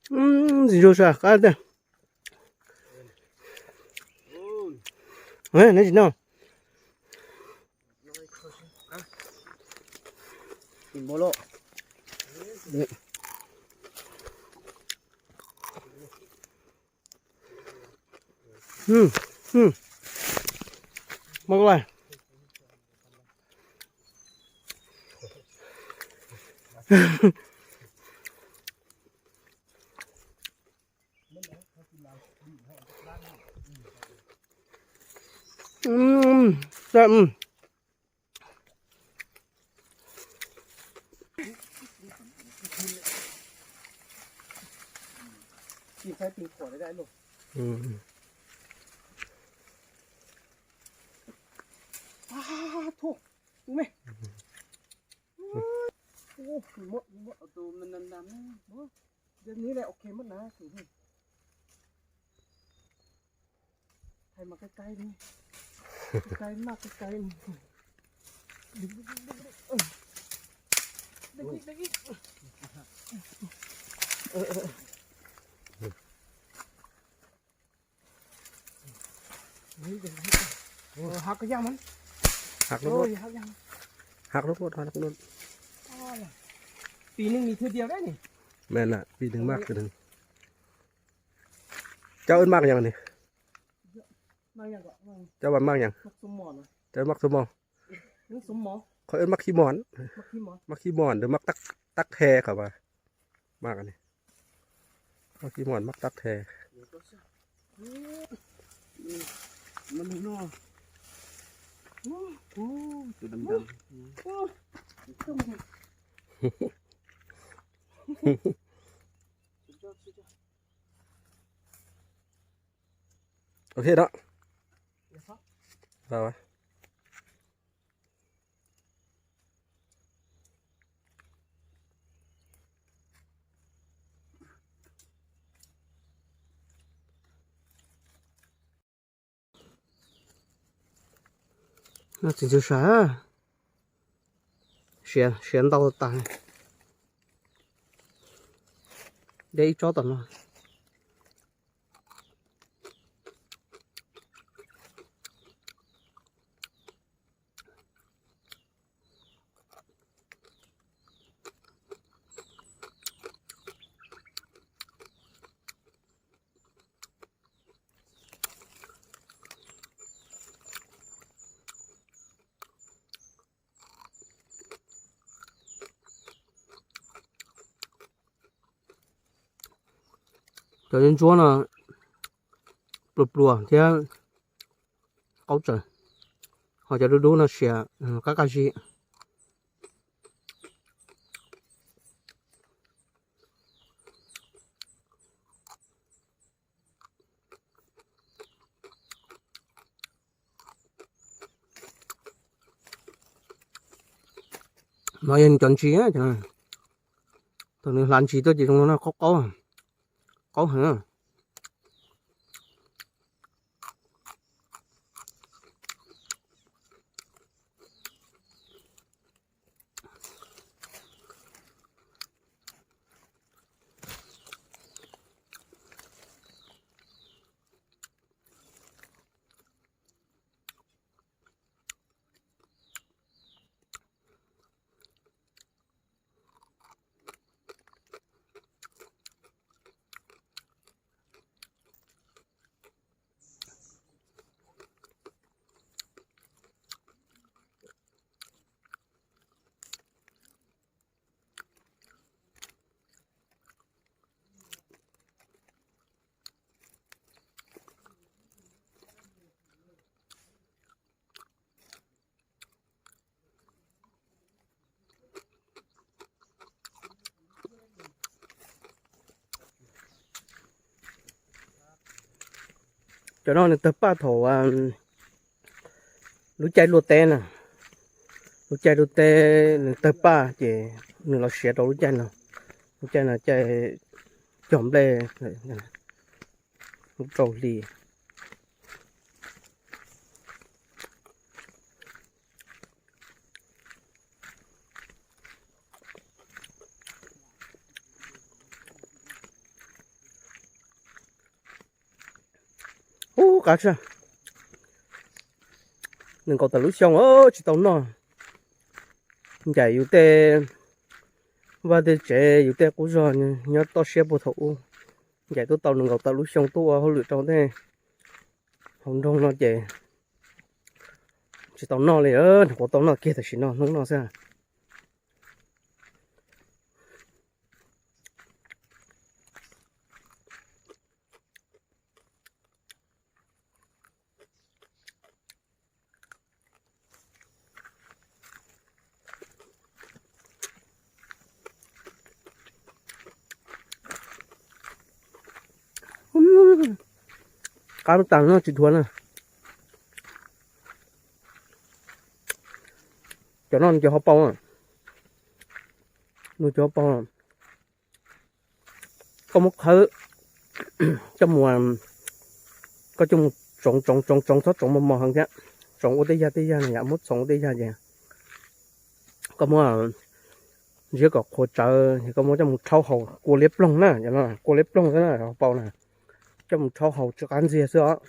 Ntxim ntsuag sas qab tiag. Neb tsis noj. Mog laj. Hak lub, hak lub, hak lub. Pis neeg mas pis neeg maj kawg neeg. Cov wb maj yog ne? Cov mas maj yog? Cov wb maj xuv mos. Qhov wb maj khib mos, maj khib mos ntawd maj tab the qhov mas maj ne. Maj khib mos maj tab the. Ok đó. Rồi. No txiv ntxwv sawv, siav, siav ntau tas. Deb ib tsob tom no. Cov ntsuab no pluas pluas thiab qaub tsaws, ho cov dub dub no siav qab qab zib. No yog nws cov ntsis, thaum nws hlav ntsis tuaj ces zoo no qaub qaub, qaub heev. Cov no nws tawg paj thaum lub caij luaj teb na. Lub caij luaj teb nws tawg paj ces nws los siav rau lub caij no. Lub caij no caij cog nplej, lub rau hli. Ub, qab tshaj, nees nkaum tawm lub xyoo tsis tau noj. Ncaim yus tej vaj tej tsev, yus tej qub zog nyob toj siab puag thaum ub, ncaim tuaj tau nees nkaum tawm lub xyoo tuaj ua hauj lwm rau tej hauv nroog no ces tsis tau noj li. Nyuam qhuav tau noj kiag tam sim no, hnub no xwb. Qab tas no tsis dhuav na. Cov no nws cov hauv paus, nws cov hauv paus, koj muab khawb coj mus, koj coj mus tsoov tsoov tsoov tsoov, txhob tsoov mos mos heev thiab. Tsoov ua tej yag tej yag no yom, muab txhoov ua tej yag ces koj muab ziab kom qhuav tsawv es koj muab coj mus rhaub haus, kua liab ploog na, kua liab ploog xwb na, hauv paus na, coj mus rhaub haus tsis qab ntxiag xwb os.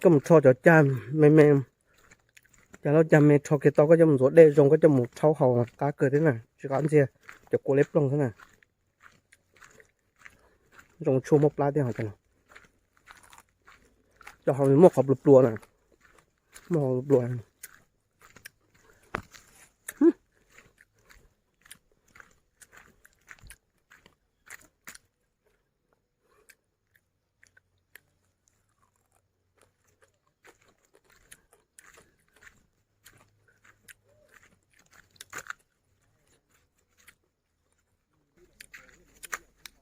Koj mus rho cov cag me me, cag loj cag me rho kiag tau, koj coj mus ntxuav dej zoo, koj coj mus rhaub haus qab kawg thiab na, tsis qab ntxiag, cov kua liab ploog xwb na. Zoo tshuaj muaj plab thiab hos cov no. Cov hauv muaj qhov pluas pluas na, muaj qhov pluas pluas.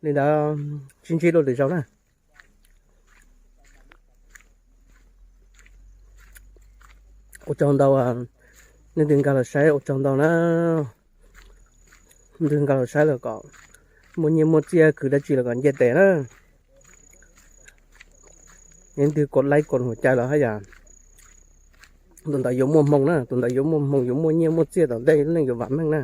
Li ntawd, sib ntsib dua lwm zaus na. Ua tsaug ntau, nej twb nkag los saib ua tsaug ntau na. Twb nkag los saib los kom muaj nyiaj muaj txiaj, khwv dab tsi los kom nce tes na. Leej twg kos like kos huam cai los haj yam, tus ntawd yuav muaj hmoo na, tus ntawd yuav muaj hmoo, yuav muaj nyiaj muaj txiaj tom ntej, lub neej yuav vam meej na.